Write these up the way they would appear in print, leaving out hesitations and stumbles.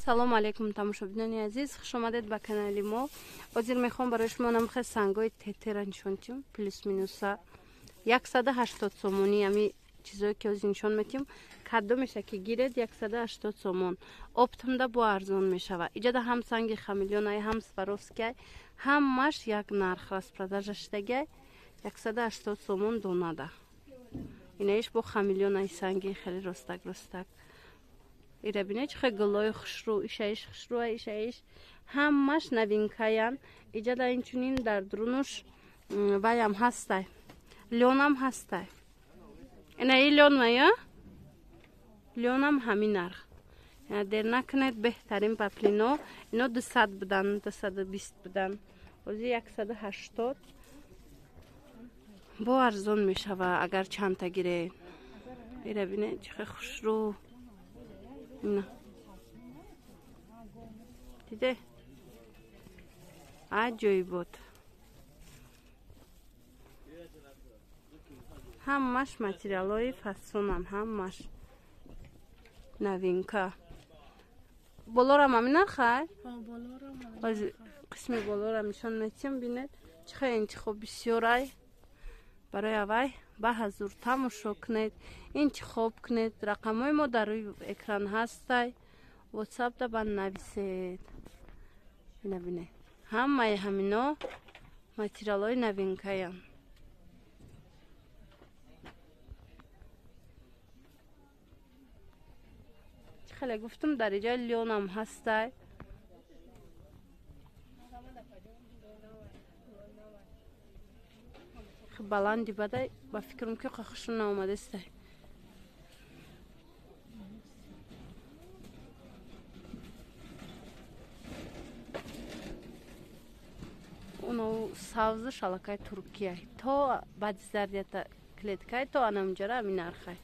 Салом алейкум тамошобинони азиз, хуш омадед ба канали мо. Ҳозир мехоҳам барои шумо намхе сангои тетера нишон тиҳам, плюс минуса 180 сомонӣ. Ами чизое ки ҳозир нишон метиҳам, кадомеша ки гиред 180 сомон. Оптомда бо арзон мешава. Иҷада ҳам санги хамелеонай, ҳам сваровскиай, ҳамаш як нарх распродажа шудагиай, 180 сомон донада. Инаиш бо хамелеонай санги хеле ростак ростак. Ира бинед чӣ хел гулои хушрӯ, ишаиш хушрӯа, ишаиш ҳамаш новинкаян. Иҷада инчунин дар дурунуш ваям ҳастай, лёнам ҳастай. Инаи лёнмая, лёнам ҳамин нарх. Дер накунед, беҳтарин паплино. Ино 200 будан, 220 будан, ҳозир 180 бо арзон мешава агар чандта гиред. Ира бинед чӣ хел хушрӯ. Ина диде, аҷоибот. Ҳамаш материалҳои фасонан, ҳамаш новинка. Болорам ҳамин нархай? Қисми болорам нишон метиҳам, бинед чӣ хел интихоб бисёрай. Барои авай ба ҳазур тамошо кунед, интихоб кунед. Рақамҳои мо дар рӯи экран ҳастай, ватсапда ба нависед. Ина бинед, ҳамаи ҳамино материалҳои новинкаян. Чӣ хеле гуфтум, дар иҷа лёнам ҳастай. Баланди бадай, ба фикрам ки хушум наомадастай. Уно савзу шалакай туркияй, то баъди зардията клеткай, то анамҷара ами нархай.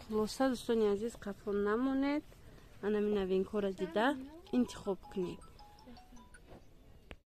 Хулоса, дӯстони азиз, қафо намонед, анами новинкора дида интихоб кунед.